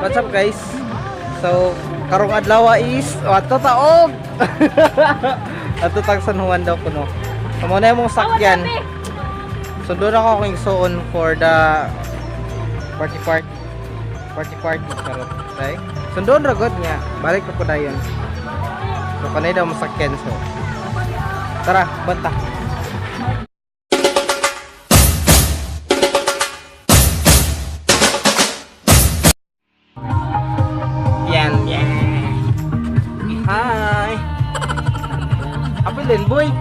What's up, guys? So, karong adlaw is ato taog. Ato tag San Juan daw kuno. So, mao na imong sakyan. So doon ako akong igsuon for the party party. Party party charot. Okay? So doon ra gud nga. Balik pa ko dayon. So kanay daw masakyan, so. Tara, banta. Yan, yan. Hi. Apilin, boy.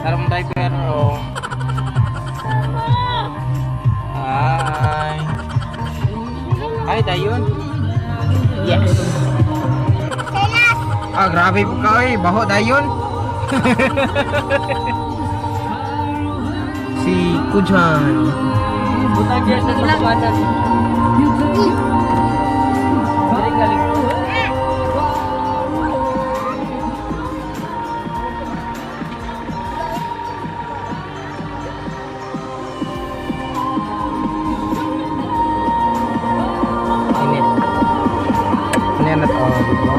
Tarong driver, oh. Hi. Hi, dayon. Yes. Ah, grabe po ka, eh. Baho dayon. Si Kujan. Butang dyan sa sakwanan. Galing galing. Init. Ano yan at oh, di ba?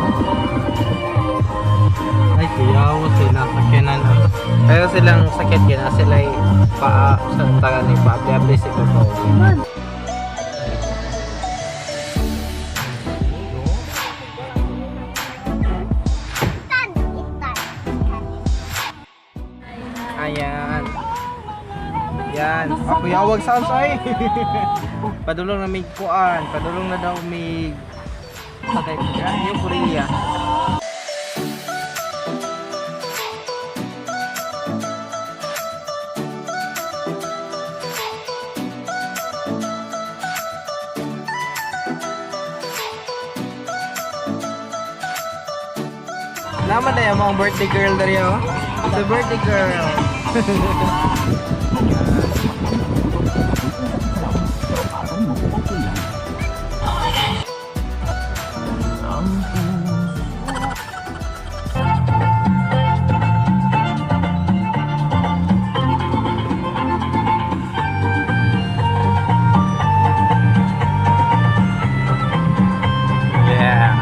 Ay, kuyaw sila sakyanan. Ayaw silang sakit yan. Sila ay paa sa taga ni paabli-abli sa ibabaw. Ayan. Yan. Ako yawag sa ay. Padulong na mig kuan, padulong na daw mig sakay ko yan, yung Korea. Naman na yung mga birthday girl dari oh. The birthday girl. Yeah.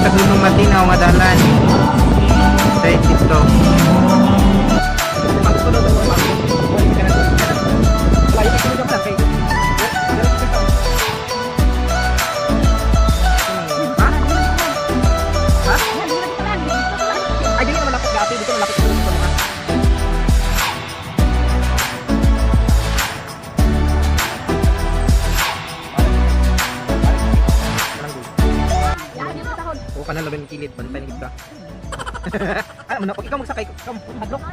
Sa Gunung Matinaw nga dalan. Sa dito. Ay, dili naman lapit dati, dito malapit sa mga. O kanang labing kilid, bantay na gid ka. Ay, man, ikaw magsakay, ikaw hadlok.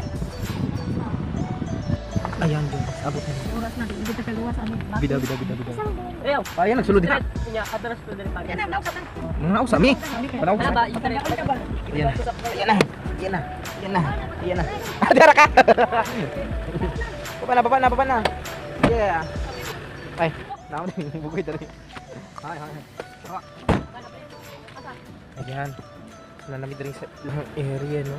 Ayan, dun. Abot na. Oras na, hindi ka luwas ano. Bida, bida, bida, bida. Ayaw. Ayan, nagsulod diha. Nya, atras ko diri pa. Mga nausa mi. Mga Ano ba? Internet. Ayan na. Ayan na. Ayan na. Ayan na. Ayan na. Ah, dara ka. Baba na, baba na, baba na. Yeah. Ay, naon na yung bugoy dali. Hay, hay, hay. Hawa. Ayan. Nalamig rin sa ilang area, no?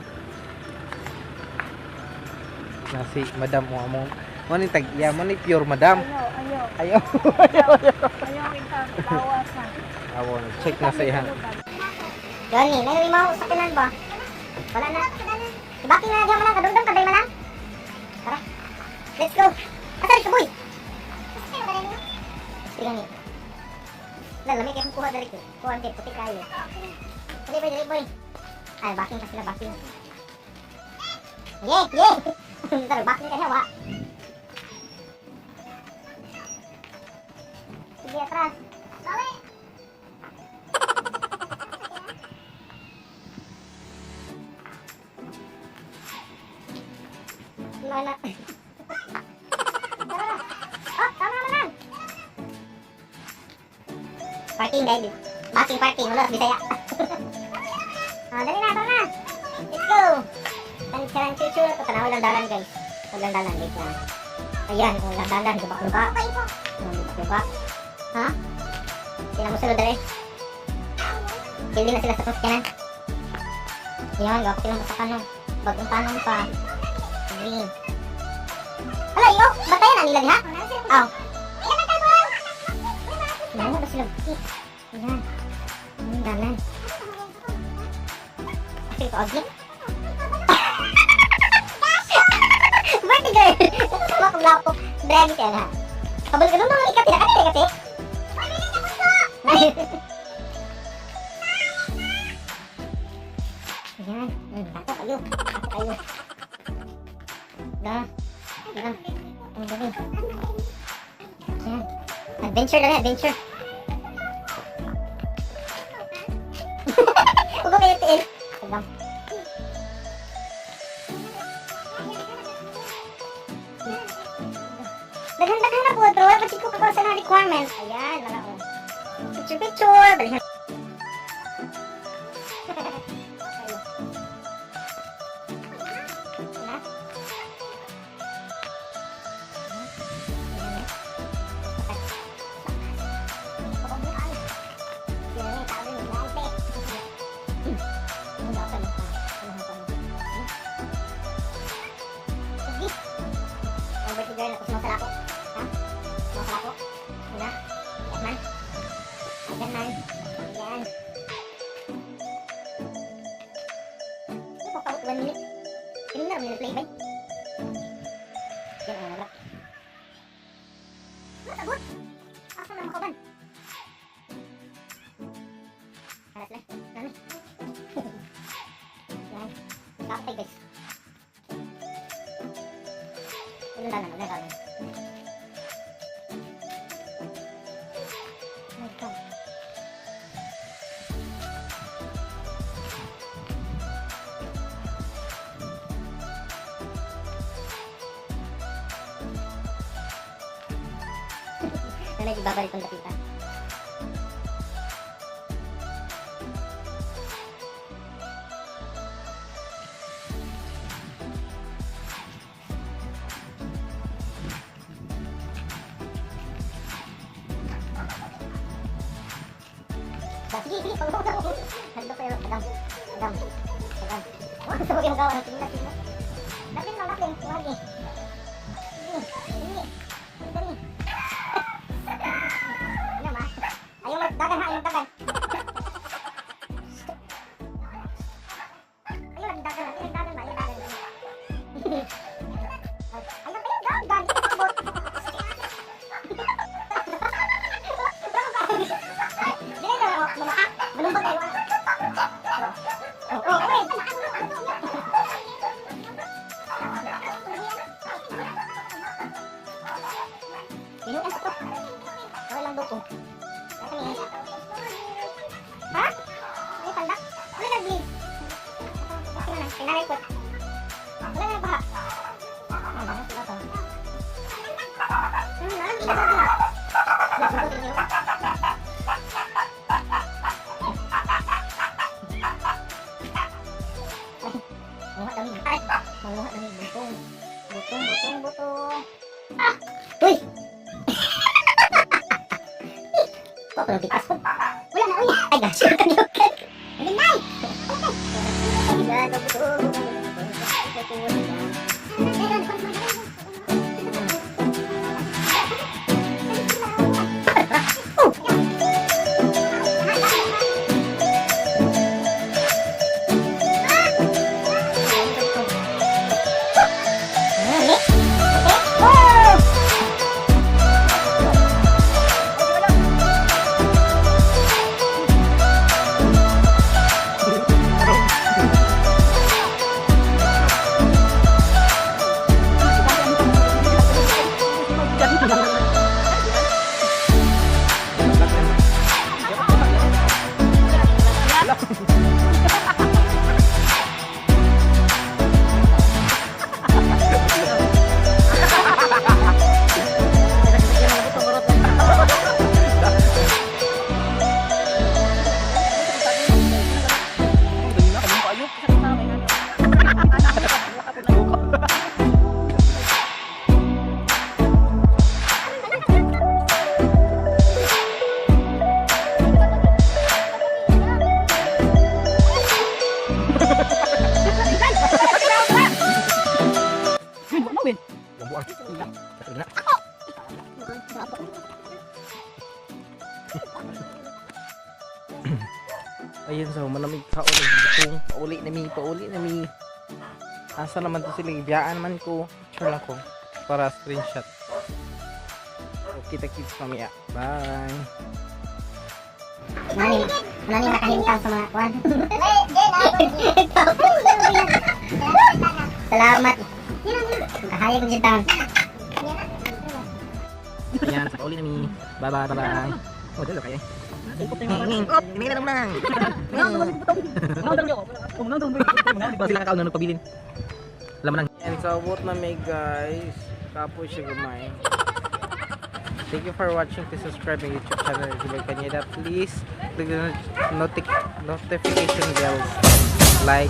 Na si Madam mo among mo ni tag iya mo ni pure madam. Ayaw, ayaw. Ayaw. Ayaw kita lawas na. Awo, check na sa ihan. Gani, may lima sa kinan ba? Wala na. Ibaki na diyan mo lang, kadungdong kabay mo lang. Tara. Let's go. Asa rin kaboy? Sige ni. Wala, lamig akong kuha dali ko. Kuha ang puti kayo. Dali boy, dali boy. Ay, backing pa sila, backing. Yeah, yeah. Tara, backing ka wa. Sige, atras. Balik. Mana? Tara na. Oh, tama naman lang. Parking dahil. Parking, parking. Wala, Bisaya. Ah, dali na, tara na. Let's go. Tan charan chuchu. Ito, tanaw lang dalan, guys. Walang dalan, wait lang. Ayan, walang dalan. Lubak-lubak. Lubak-lubak. Ha? Sila mo sulod dali. Pili na sila sa sasakyanan. Ayan, gawa ko silang sa no. Bagong tanong pa. Green. Ala, iyo! Batayan na nila diha? Aw. Lalo ba sila? Ayan. Ang dalan. Kasi ito, agli. Vertigo! Nakasama kong lapok. Drag ka na. Kabal ka mga ikat. Ikat, ikat, ikat. Ayan. Ako kayo. Ako kayo. Da. Da. Ang galing. Ayan. Adventure lang, adventure. Huwag ko kayo tiil. Agam. Daghan-daghan na po, pero wala pa ko kakuha sa mga requirements. Ayan, wala ko. Picture, picture. Balihan. Na? 1 minute. Tinignan mo yung play ba? Yan ang wala. Ano sagot? Asa na makaban? Halat lang. Ano? Yan. Kakatay, guys. Ulan dalan, ulan dalan. Oh my God. Na medyo babalik kong dapita. Sige, sige, pag Hando kayo, Adam. Adam. Adam. Wah, gusto ko yung gawa ng tingnan, tingnan. Lapin lang, lapin. Lagi. Sige, sige. Dali. Ano ma? Ayaw magdagan ha, ayaw magdagan. Nahadlok ko. Ha? Ay, paldak. Wala nag-bleed. Okay na lang. Kailangan ko. Wala na baha. Ay, baha sila to. Alam, hindi na. Manguha kami. Ay, manguha kami. Butong. Butong, butong, butong. Ah! Uy! Ko ko tikas ko. Wala na, uy. Ay, gosh. Hindi na. Ayun, so manamig ka ulit. Butong, pauli na mi, pauli na mi. Asa naman to sila, biyaan man ko. Picture lang ko para screenshot. So, kita kits mamaya. Bye. Nani, nani nakahintang sa mga kwan. Salamat. Kahayag ng taon. Ayan, so pauli na mi. Bye bye, bye bye. Oh, dalo kayo. Oh, hindi na lang. Ba sila kakaon na nagpabilin. Alam mo lang. And so, abot na may guys. Kapoy siya gamay. Thank you for watching. Please subscribe my YouTube channel, Jubel Cañeda. Please click the notification bells. Like,